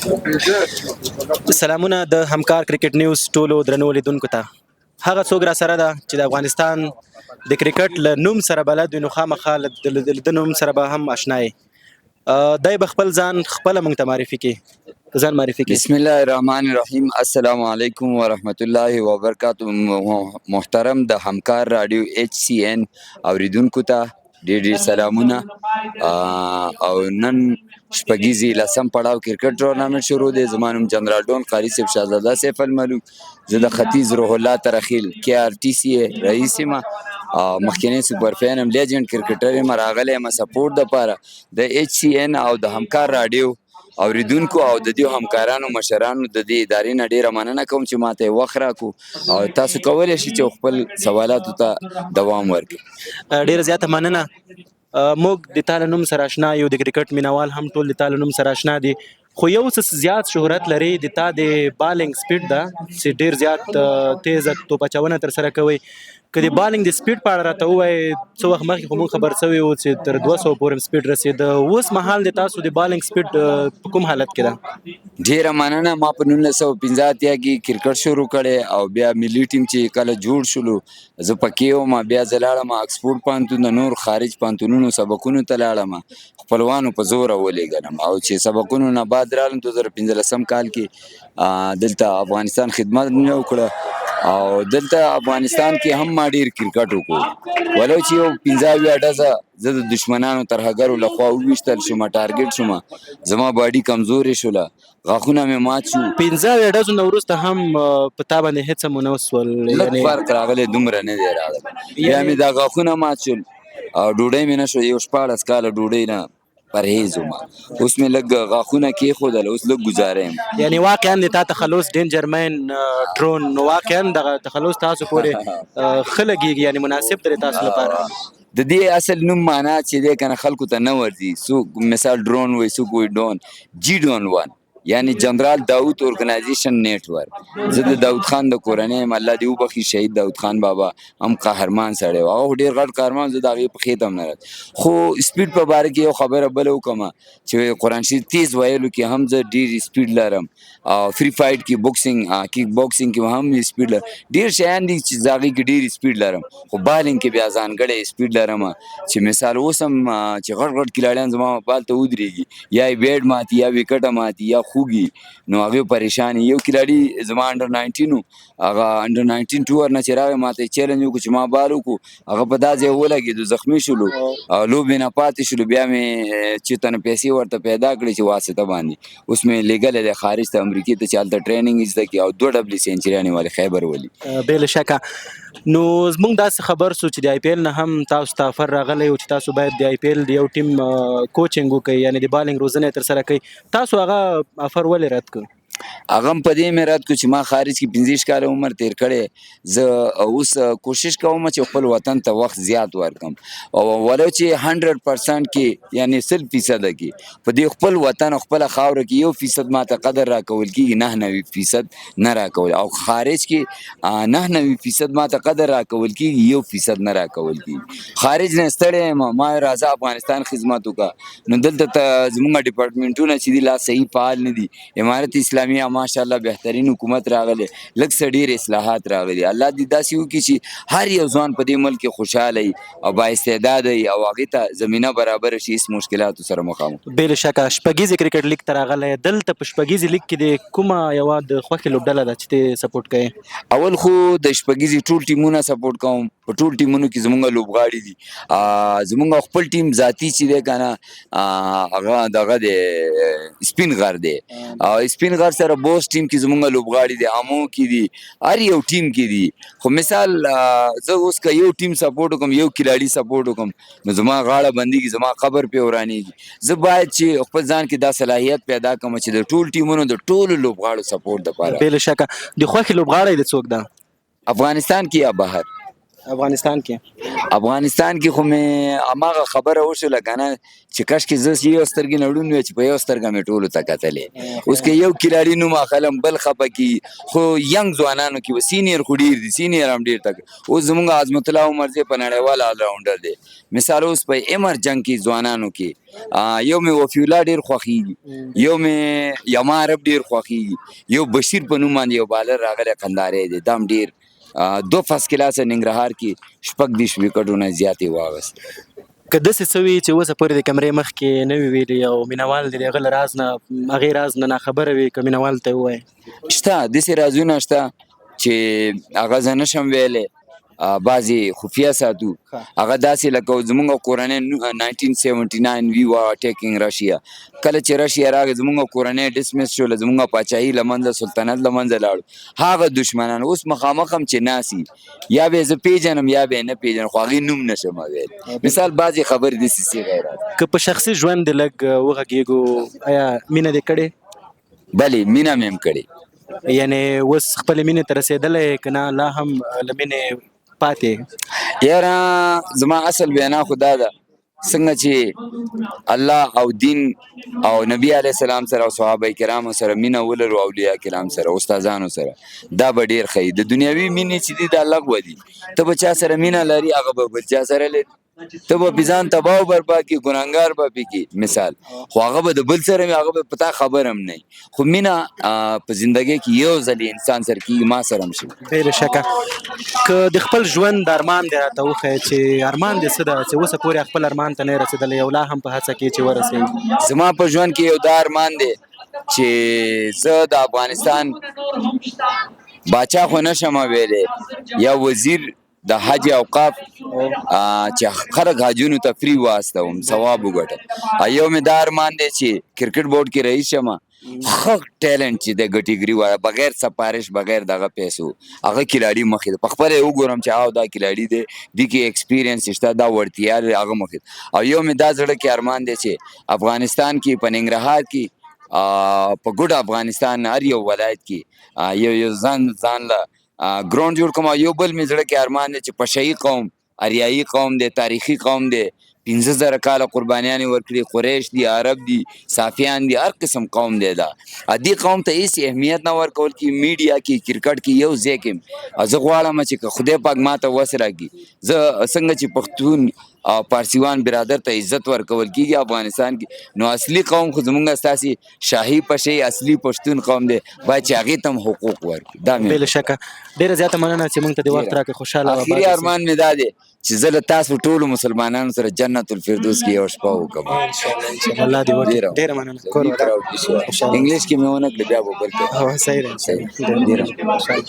سلامونه د همکار کرکټ نیوز ټولو درنو لیدونکو ته. هغه څوک را سره ده چې د افغانستان د کرکټ له نوم سره بلد وي، نو خامخا له ده نوم سره به هم اشنا یې. دی به خپل ځان خپله موږ ته معرفي کړي، ځان معرفي کړي. بسم الله الرحمن الرحیم. السلام علیکم ورحمت الله وبرکاته. محترم د همکار رادیو ایچ سی ان اوریدونکو ته ډېر ډېر سلامونه. او نن شپږیزې لسم پړاو کرکټ ټورنمنټ شروع دی. زما نوم جنرال ډون قاري صاحب شهزاده سیف الملوک، زه د ختیځ روح الله ترخیل کې آر ټي سي رئیس یم او مخکنی سوپر فین یم، لیجنډ کرکټر یم. راغلی یم سپورټ دپاره د ایچ سی ان او د همکار راډیو اوریدونکو او د دې همکارانو مشرانو د دې ادارې نه ډیره مننه کوم چې ماته یې وخت راکړو او تاسو کولی شئ چې خپل سوالاتو ته دوام ورکړئ. ډیره زیاته مننه. موږ د تا له نوم سره اشنا یو، د کرکټ مینوال هم ټول د تا له نوم سره اشنا دي، خو یو څه زیات شهرت لري د تا د بالینګ سپیډ ده چې ډیر زیات تیزه توپ اچونه ترسره کوي. که د بالینګ د سپیډ په اړه راته ووایې، څه وخت مخکې خو موږ خبر سوي وو چې تر 200 پورې سپیډ رسېده، اوس مهال د تاسو د بالینګ سپیډ په کوم حالت کې ده؟ ډیره مننه. ما په 1985 کې کرکټ شروع کړی او بیا ملي ټیم چې کله جوړ شولو زه پکې وم. بیا زه لاړم اکسفورډ پوهنتون، د نور خارج پوهنتونونو سبقونو ته لاړم، خپلوانو په زوره ولېږلم او چې سبقونو نه بعد رالم 2015 کال کې دلته افغانستان خدمت مې وکړه او دلته افغانستان کې هم ما ډیر کرکټ وکړو، ولو چې یو 75 ډزه زه د دشمنانو ترهګرو لخوا وویشتل شوم، ټارګټ شوم، زما باډي کمزورې شوله، غاښونه مې مات شو. 75 ډزو نه وروسته هم په تا باندې هېڅ هم ونه وسول؟ لږ فرق راغلی، دومره نه دی راغلی. بیا مې دا غاښونه مات شول او ډوډۍ مې نه شو، یو 16 کاله ډوډۍ نه پرهیز وم. اوس مې لږ غاښونه کېښودل، اوس لږ ګزاره یم. یعنی واقعا د تا تخلص ډینجر مین ډرون، نو واقعا دغه تخلص تاسو پورې ښه لګېږي، یعنی مناسب دی تاسو لپاره. د دې اصل نوم معنا چې دی کنه خلکو ته نه ورځي، څوک مثال ډرون وایي، څوک وایي ډون، جی ډون وان، یعنی جنرال داود اورګنایزیشن نیټورک. زه د داود خان د کورنۍ یم، الله دې وبخښي، شهید داود خان بابا هم قهرمان سړی و، هغه خو ډېر غټ قهرمان، زه د هغې پښې ته هم نه راځم. خو سپیډ په باره کې یو خبره بله وکړم چې قرآن شریف تیز ویلو کې هم زه ډېر سپیډ لرم او فری فایټ کې بوکسینګ، کیک بوکسینګ کې هم سپیډ لرم. ډېر شیان دي چې زه هغې کې ډېر سپیډ لرم، خو بالینګ کې بیا ځانګړی سپیډ لرم چې مثال اوس هم چې غټ غټ کلاړیان زما بال ته ودرېږي، یا یې بیټ ماتي یا ویکټه ماتي یا خوږي، نو هغه پریشان. یو کلاړی زما انډر 19 و، هغه انډر 19 ټور نه چې راغی ماته یې چیلنج وکړو چې ما بال وکړو، هغه په دا ځای ولګېدو، زخمي شولو او لوبې نه پاتې شولو. بیا مې چې تنه پیسې ورته پیدا کړې چې واسطه باندې اوس مې لېږلی دی خارج ته، امریکې ته، چې هلته ټریننګ زده کړي او 2 ډبلې سینچریانې والي خیبر ولي. بې له شکه. نو زموږ داسې خبر سو چې د آی پي ایل نه هم تاسو ته افر راغلی و چې تاسو باید د آی پي ایل د یو ټیم کوچینګ وکړئ، یعنې د بالینګ روزنه یې ترسره کړئ. تاسو هغه افر ولې رد کړ؟ هغه هم په دې مې رد کړو چې ما خارج کې 25 کاله عمر تېر کړی، زه اوس کوشش کوم چې خپل وطن ته وخت زیات ورکړم او ولو چې 100% کې، یعنې 100% کې په دې خپل وطن او خپله خاوره کې 1% ما ته قدر راکول کېږي، 99% نه راکول، او خارج کې 99% ما ته قدر راکول کېږي، 1% نه راکول کېږي. خارج نه ستړی یم، ما راځه افغانستان خدمت وکړه. نو دلته ته زموږ ډپارټمنټونه چې دي لا صحیح فعال نه دي. امارت اسلامي ماشاءالله بهترین حکومت راغلی، لږ څه ډېر اصلاحات راغلي. الله دې داسې وکړي چې هر یو ځوان په دې ملک کې خوشحاله وي او با استعداده وي او هغې ته زمینه برابره شي، هېڅ مشکلاتو سره مخامخ. بې له شکه شپږیزې کرکټ لیګ ته راغلی، دلته په شپږیزې لیګ کې د کومه یوه د خوښې لوبډله ده چې ته سپورټ کوې؟ اول خو د شپږیزې ټول ټیمونه سپورټ کوم، په ټول ټیمونو کې زمونږ لوبغاړي دي. زمونږ خپل ټیم ذاتي چې دی که نه، هغه دغه دی، سپین غر دی، او سپین غر سره بوس ټیم کې زمونږ لوبغاړي دي، امو کې دي، هر یو ټیم کې دي. خو مثال، زه اوس که یو ټیم سپورټ وکړم، یو کلاړي سپورټ وکړم، نو زما غاړه بندېږي، زما قبر پرې ورانېږي. زه باید چې خپل ځان کې دا صلاحیت پیدا کړم چې د ټول ټیمونو د ټولو لوبغاړو سپورټ دپاره. بې له شکه. د خوښې لوبغاړی د څوک ده؟ افغانستان کې یا بهر؟ افغانستان کې؟ افغانستان کې خو مې هماغه خبره وشوله که نه چې کاشکې زه یو سترګې نه ړوند وی چې په یو سترګه مې ټولو ته کتلې. اوس که یو کلاړي نوم اخلم بل خپه کی، خو ینګ ځوانانو کې سینیر خو ډیر دي، سینیر هم ډیر تک. اوس زمونږ عظمت الله عمرزی په نړیوال الراونډر دی. مثال اوس په ایمرجنګ کې ځوانانو کې یو مې وفي الله ډیر خوښیږي، یو مې یما عرب ډیر خوښیږي، یو بشیر په نوم باندې یو بالر راغلی قندارې دی، دا هم ډیر دوه فرست کلاسه ننګرهار کې 36 وکټونه زیاتې واغستې. که داسې څه وي چې اوسه پورې د کمرې مخکې نه وي ویلي او مینهوال دې د هغه له راز نه، هغې راز نه ناخبره وي، که مینهوال ته ووایې؟ شته، داسې رازونه شته چې هغه زه نه شم ویلی، بعضې خفیه ساتو. هغه داسې لکه زمونږ کورنۍ 1979 we were attacking Russia، کله چې رشیا راغی زمونږ کورنۍ dismiss شول، زمونږ پاچاهي له منځه، سلطنت له منځه لاړو. هغه دشمنان اوس مخامخ هم چې ناسي، یا به یې زه پېژنم یا به یې نه پېژنم، خو هغې نوم نه شم ویلی. مثال بعضې خبرې داسې څه غیر. که په شخصي ژوند دې لږ وغږېږو، آیا مینه دې کړې؟ بلې، مینه مې هم کړې. یعنې اوس خپلې مینې ته رسېدلی که نه لا هم له مینې پاتې؟ یاره زما اصل وینا خو دا ده، څنګه چې الله او دین او نبی علیه السلام سره او صحابه کرامو سره مینه ولرو، اولیاء کرام سره، استادانو سره، دا به ډېر ښه وي. د دنیوي مینې چې دي دا لغوه دي. ته به چا سره مینه لري هغه به بل چا سره لري، ته به پې ځان تباه او برباد کړې، ګناهګار به پې کړې مثال، خو هغه به د بل سره وي، هغه به په تا خبر هم نه وي. خو مینه په زندګۍ کې یو ځل انسان سره کېږي، ما سره هم شوي. بې له شکه. که د خپل ژوند ارمان دې راته وښیې چې ارمان دې څه ده چې اوسه پورې خپل ارمان ته نه یې رسېدلی او لا هم په هڅه کې چې ورسېږي؟ زما په ژوند کې یو دا ارمان دی چې زه د افغانستان باچا خو نه شم ویلی، یا وزیر د حج اوقاف، چې خلک حجونو ته free واستوم، ثواب وګټم. یو مې دا ارمان دی چې کرکټ بورډ کې رئیس شم، ښه talent چې د category والا، بغیر سفارش بغیر دغه پیسو، هغه کلاړي مخې ته په خپله یې وګورم چې آو دا کلاړي دی، دې کې experience شته، دا وړتیا لري، هغه مخې ته. او یو مې دا زړه کې ارمان دی چې افغانستان کې په ننګرهار کې، په ګډ افغانستان هر یو ولایت کې، یو یو ځان له ګراوند جوړ کړم. او یو بل مې زړه کې ارمان دی چې پشهيي قوم، اریایي قوم دی، تاریخي قوم دی، 5000 کاله قربانیانې ورکړي، قریش دي، عرب دي، صافیان دي، هر قسم قوم دی. دا دې قوم ته هیڅ اهمیت نه ورکول کی، میډیا کې، کرکټ کې، یو ځای کې. زه غواړم چې که خدای پاک ما ته وس راکړي، زه څنګه چې پښتون او پارسیوان برادر ته عزت ورکول کیږي افغانستان کې، نو اصلي قوم خو زمونږ ستاسې شاهي پشهيي اصلي پښتون قوم دی، باید چې هغې ته هم حقوق ورکړي. دا مې بې له شکه. ډېره زیاته مننه چې موږ ته دې وخت راکړ، خوشحاله او اخري آباد اوسئ. ارمان مې دا دی چې زه له تاسو ټولو مسلمانانو سره جنت الفردوس کې یو شپه وکړم. انشاءالله، انشاءالله. الله دې وکړي. ډېره مننه. کور ډېره ودان. انګلیش کې مې ونه کړې، بیا به بل کوم. هو، صحیح دی. صحیح. ډېره ډېره. خوشحاله.